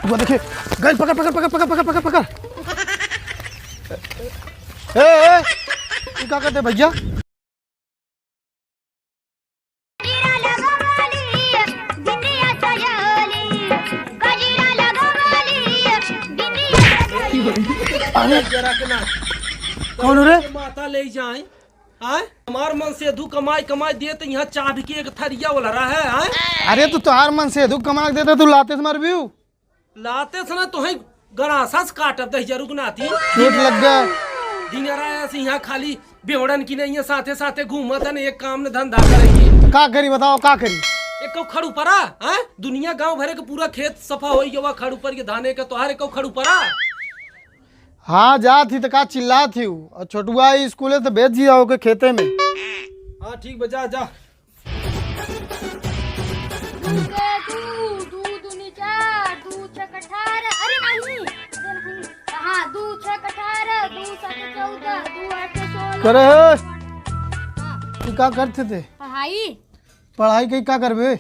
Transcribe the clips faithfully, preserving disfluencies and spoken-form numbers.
वो देखिए, गई, पकड़, पकड़, पकड़। ए, ए, तू का करते भैया? अरे, जरा के ना। कौन रे? माता ले जाए। आय? हमार मनसेधू कमाई, कमाई देत यहाँ चाभी के एक थरिया वाला रहा है, आय? अरे, तो तोहार मनसेधू कमा के देता, तू लाते से मर भी। लाते से ना, तोहई गड़ासा से काटब दहिजरू के नाती। चोट लग गया। दिन रात ऐसे यहाँ खाली बेवड़न की नहीं है, साथे साथे घूमत है, एक काम न धंधा करेंगे। का करी बताओ, का करी? एको खड़ू परा, हैं? दुनिया गांव भरे के पूरा खेत सफा होई गवा खड़ू पर के धाने के, तोहार एको खड़ू परा। हाँ, जात ही त का चिल्लात ही उ। और छोटुआ ई स्कूले से भेज दिया ओके खेते में। हाँ, ठीक बा, जा, जा। दू के दू, दू दूनी चार, दू छक अठारह, अरे नहीं, अरे नहीं, हाँ, दू छक अठारह, दू सात चौदह, दू आठ सोलह। करे है? हाँ। तू का करते थे? पढ़ाई। पढ़ाई के का करबे?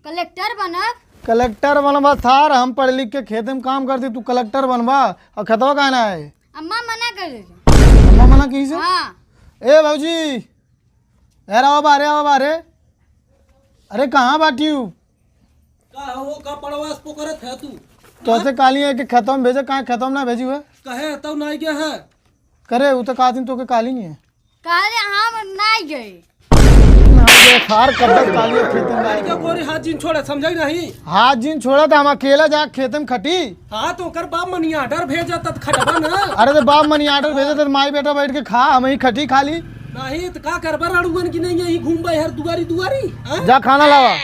कलेक्टर बनब। कलेक्टर बनबा थार, हम पढ़ लिख के खेते में काम करती, तू कलेक्टर बनबा। और खेतवा काहे ना है? अम्मा मना कर देती। अम्मा मना की से? हाँ। ए भौजी, यार, आवा बारे, आवा बारे। अरे, कहाँ बाटी हूँ? का हो, का पड़वा से पोकरत है तू? तो ऐसे काली है कि खेतों में भेजे, कहाँ खेतों में ना भेजी हुए? कहे, तब ना गया है। करे, वो तो कहा दिन तो के काली नहीं है। कहले, हम ना गए। ना गए, थार कब तक काली है खेतों में? लड़का गोरी हाथ जिन छोड़े, समझाई नहीं? हाथ जिन छोड़ा तो हम अकेला जा खेते में खटी। हाँ, तो ओकर बाप मनी ऑर्डर भेजा तब खटबा ना। अरे, तो बाप मनी ऑर्डर भेजा तब माई बेटा बैठ के खा, हम ही खटी खा ली। नहीं, तो का करबा, रड़ुअन की नहीं, यही घूमबा हर दुआरी दुआरी, हाँ? जा खाना लावा।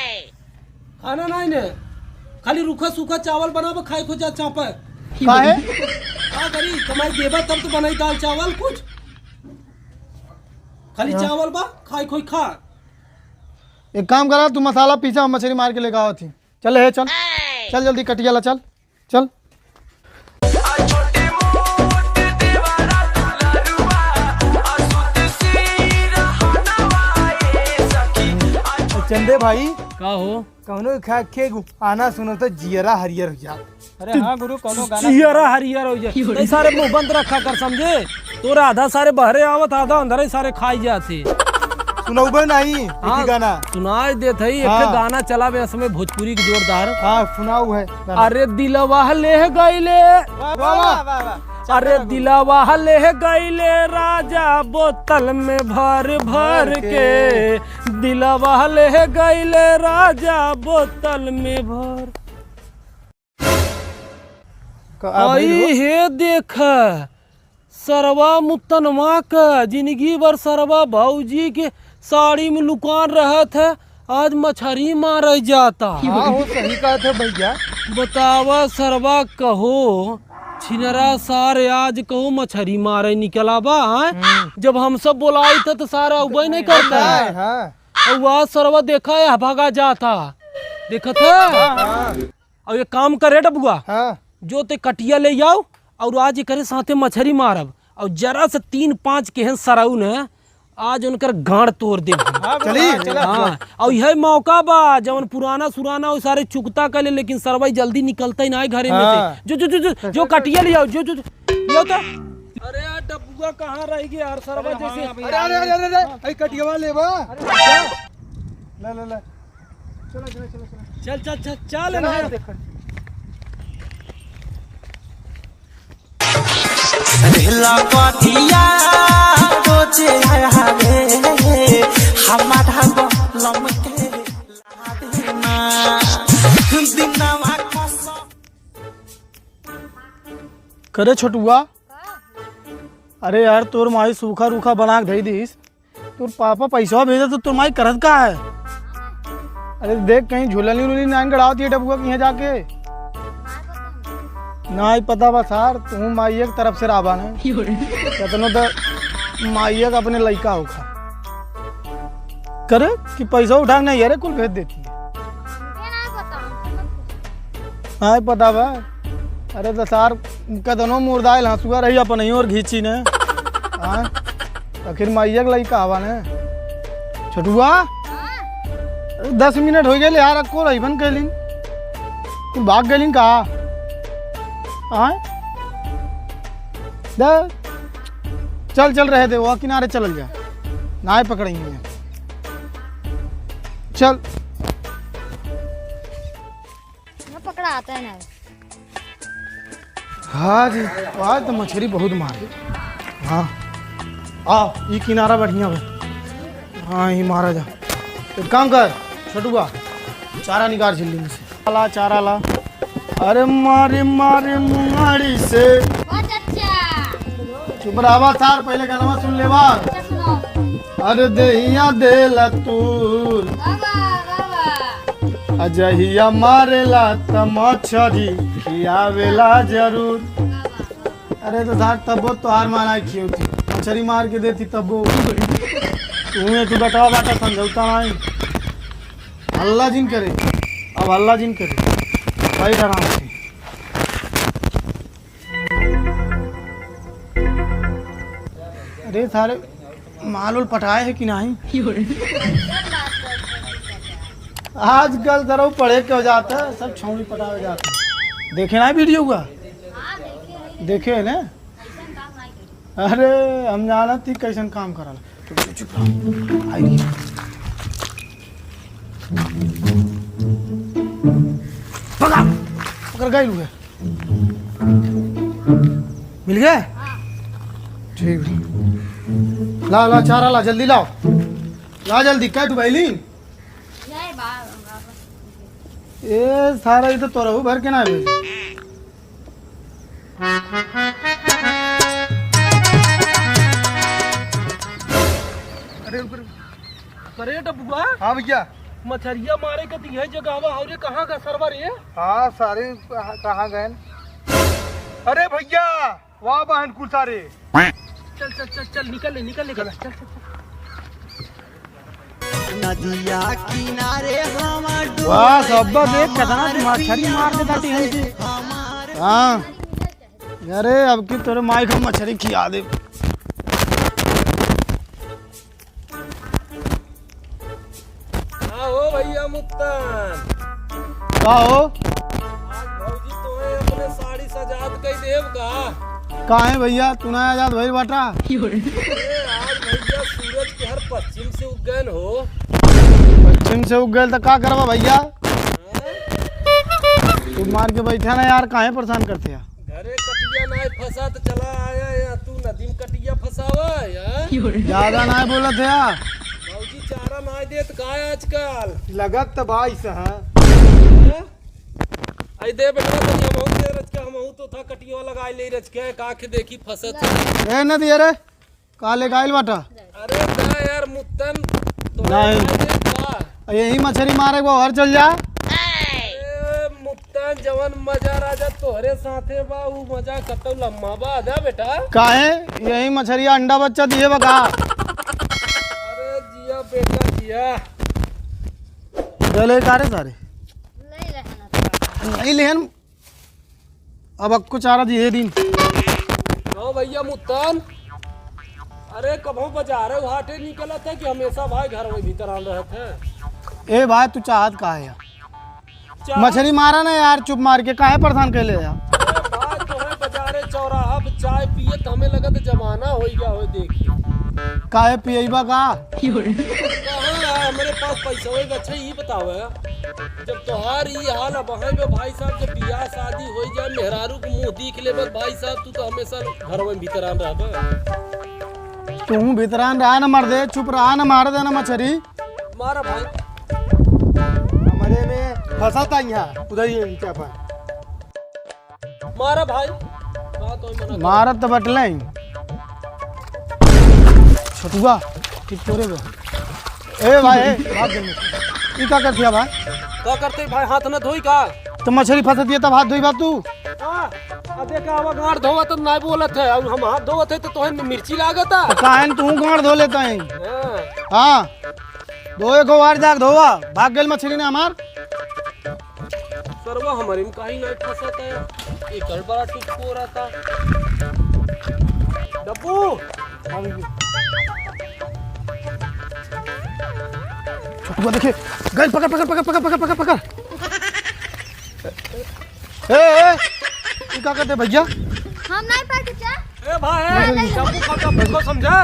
खाना नहीं ने, खाली रूखा सूखा चावल बनाबा, खाए को जा चापा। काहे? का करी, कमाई देबा तब तो बनाई दाल चावल कुछ। खाली हाँ। चावल बा, खाए खोई खा। एक काम करा, तू मसाला पीसा, हम मछली मार के लेके आवा थी। चल हे, चल, चल जल्दी कटिया ला, चल। चल। चंदे भाई। का हो? कौनो खा के गु-, आना सुनो तो जियरा हरियर हो जा। अरे हाँ गुरु, कौनो गाना जियरा हरियर हो जा। नहीं सारे मुंह बंद रखा कर, समझे? तोरा आधा सारे बहरे आवत, आधा अंदर ही सारे खाई जाते। सुनौबे नहीं, एक ही हाँ, गाना। सुनाई देत है, एक हाँ। गाना चलावे इसमें भोजपुरी के जोरदार। हाँ, सुनाऊ है गाना। अरे दिलवा ले गईले। वाह, वाह, वाह, वाह। अरे दिलवा ले गईले राजा बोतल में भर भर भर के। के। दिलवा ले गईले राजा बोतल में भर। का, आ, भाई आई हो? हे देख, सरवा मुतनवा का जिंदगी भर सरवा भौजी के साड़ी में लुकान रहत है, आज मछरी मारे जाता। हाँ हो, सही कहत है भैया। बतावा सरवा कहो, छिनरा सारे आज कहो मछरी मारे निकला बा, हैं? हम्म। जब हम सब बोलाई था तो सारा उबे नहीं करता है। हाँ। और वह सरवा देखा है, भागा जाता। देखत है? हाँ, हाँ। और एक काम करे डबुआ, हाँ। जो ते कटिया ले आओ और आज एकरे साथे मछरी मारब और जरा से तीन पाँच केहन सराऊ ने आज उनकर गांड तोड़ दे। हाँ, चली। हाँ, चला। हाँ, और यह मौका बा जवन पुराना सुराना वो सारे चुकता कर ले, लेकिन सरवाई जल्दी निकलता ही ना है घरे में से। हाँ। जो, जो, जो, जो, जो कटिया ले आओ, जो, जो, जो, ले आओ तो। अरे यार, डबुआ कहाँ रह गया यार, सरवा अरे जैसे। हाँ, अरे, अरे, अरे, अरे, अरे, कटियावा ले बा। अरे, ले, ले, ले। चलो, चलो, चलो, चलो। चल, चल, चल, चल चलो, ना। देखो। रहला कथिया रोजे आवे, हमारा बलम के लादना, दिनवा कसम। करे छोटुआ, अरे यार, तोर माई सूखा रूखा बना के धई दीस, तोर पापा पैसा भेजा तो तोर माई करत का है? अरे देख, कहीं झुलनी उलनी ना गड़ावत ये डबुआ के यहाँ जाके। ना ही पता बा सार, तू माइये के तरफ से राबा ने। केतनो तो माइये का अपने लइका होखा। करे कि पैसा उठा के नहीं, अरे कुल भेज देती है। ना ही पता बा। अरे तो सार, कदनो मुर्दाइल हंसुआ रही अपन ही और घींची ने। हाँ? आखिर माइया के लइका हवा ने। छोटुआ? हाँ? अरे दस मिनट हो गए यार, अक्को रही बन कैलिन। तू भाग गलिन का? आय? दे। चल, चल, रहे दे, वो किनारे चलल जा। नाय पकड़ेंगे। चल। ना पकड़ा आता है ना। हाँ जी, आज तो मछरी बहुत मारे। हाँ, आ, ई किनारा बढ़िया बा। हाँ, ई मारा जा। एक काम कर, छोटुआ, चारा निकाल झिल्ली में से। ला, चारा ला। अरे मारे, मारे मुंगाड़ी से। ओ चच्चा। चुप रहा बा सार, पहले गाना सुन ले बा। अच्छा, सुनाओ। अरे देहिया देला तूर। वाह, वाह, वाह, वाह। अजहिया मारेला त मछरी खियावेला जरूर। वाह, वाह, वाह। अरे तो सार तब्बो तोहार माना खियो थी, मछरी मार के देती तब्बो। तू तू बेटवा बाटा समझौता नहीं। हल्ला जिन करे, अब हल्ला जिन करे, बैठ आराम से। अरे सारे माल उल पटाए है कि नहीं? आजकल जरा पढ़े के हो जाता है, सब छौड़ी पटावे जाता है। देखे ना वीडियो का? देखे है ना? अरे हम जानत थी कैसन काम करल। चुप, चुप, चुप रहो। आई नहीं। पकड़, पकड़ गई हुए। मिल गए? ठीक। ला, ला, चारा ला, जल्दी लाओ। ला जल्दी, कट बैली। ए सारा, ये तो तोरहू भर के ना भेज। अरे रुक, रुक। अरे डब्बुआ। हाँ भैया। मछरिया मारे के दिहे जगहवा, और ये कहाँ का सरवा रे? हाँ, सारे कहाँ, कहाँ गए? अरे भैया, वाह बहन कुल सारे। चल, चल, चल, चल, निकल ले, निकल ले, चल, चल, चल। नदिया किनारे हम वाह, सब देख, कितना मछरी मार देता टीहन से। हाँ। अरे, अब की तोरे माई को मछरी खिया दे। का हो भैया मुत्तन? का हो? आज भौजी तोहे अपने साड़ी सजात कई देब का? काहे भैया, तू ना आजाद भइल बाटा? अरे आज भैया सूरज के हर पश्चिम से उग गए हो। पश्चिम से उग गए तो का करबा भैया? हाँ? तू मार के बैठा ना यार, काहे परेशान करते हैं? घरे कटिया नाय फंसा तो चला आया या तू नदी में कटिया फंसावा या? ज्यादा नाय बोलत है यार। भौजी चारा नाय देत का आजकल? लगत तो बाईस है। हैं? आई दे बेटा, तो हमहू दे रच के, हमहू तो था कटिया लगाई ले रच के, का के देखी फंसत है। ए, न दिए रे, का लेके आइल बाटा? अरे ना यार मुत्तन, तो नहीं। का दे बा? यही मछरी मारे को घर चल जा। ए, मुत्तन, जवन मजा राजा तोहरे साथे बा, उ मजा कतौ लम्हा बा, आजा बेटा। काहे? यही मछरिया अंडा बच्चा दिए बा का? अरे जिया बेटा, जिया। दे ले का रे सारे? नहीं लेहन। नहीं लेहन। अब अक्को चारा दिए दिन। कहो भैया मुत्तन, अरे कभो बाजारे घाटे निकलत है कि हमेशा भाई घर में भीतर आन रहत है? ए भाई, तू चाहत का है यार? चाहत मछरी मारा ना यार, चुप मार के, काहे परेशान कैले यार? अरे भाई, तोहे बाजारे चौराहा पे चाय पिए तो हमें लगत जमाना हो गया हो, देखिए। काहे पियबा का? कहाँ है? हमरे पास पैसा होएगा, अच्छा ये बतावे। जब तोहार ई हाल अब है बे भाई साहब, जब बियाह शादी होई जाए, मेहरारू के मुंह देख लेबे भाई साहब, तू तो हमेशा घर में भीतरान रहबे। तू भीतरान रहा ना मर्दे, चुप रहा ना, मार देना मछरी। मारा भाई। हमारे में फंसा था यहाँ, उधर ही नीचे पर। मारा भाई। बात होई मना कर। मारत तो बटले ही। छोटुआ, ठीक तोरे बे। ए भाई, ए, भाग जल्दी। ई का करतिया भाई? का करते भाई, हाथ न धोई का? तो मछरी फंसत है तब हाथ धोई बा तू? हाँ, आ देखा, अब गांड धोवा तो नहीं बोलत है, और हम हाथ धोवत है तो तोहे मिर्ची लागत है। तो काहे न तू गांड धो लेता है? हाँ। हाँ, धोए को वार जाके धोवा, भाग गइल मछरी ने हमार। सरवा हमरे में काहे नहीं फंसत है, ये गड़बड़ा टुटको रहता। डब्बू, छोटुआ देखे, गइल, पकड़, पकड़, पकड़। ए, ए, का कहते भैया? हम नहीं पाए चाचा। ए भाई, डब्बू को, डब्बू को समझा?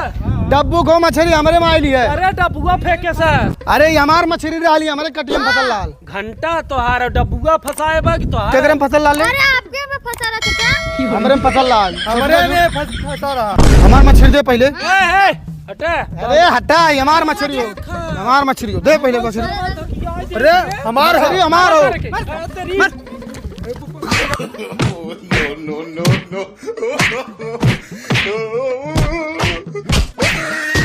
डब्बू को मछरी हमरे में आइली है। अरे डब्बुआ फेंके से। अरे ये हमार मछरी रहली, हमरे कटिया में फंसल रहल। घंटा तोहार डब्बुआ फंसाए बा कि तोहार? केकरे में फंसल रहल? अरे आपके में फंसा रहा चाचा। हमरे में फंसल रहल। हमरे में फंस-, फंसा रहा। हमार मछरी दे पहिले। ए, ए, हटे। अरे हटा, ये हमार मछरी हो। हमार मछरी हो। दे पहिले मछरी। अरे हमार हो। मछरी हमार हो। अरे तेरी।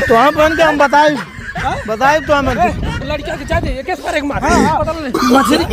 तो हम बन के हम बताई, बताई तो हम ए, लड़किया के जा दे, एक बार एक मार। हाँ, हाँ। बदल ले। मछली।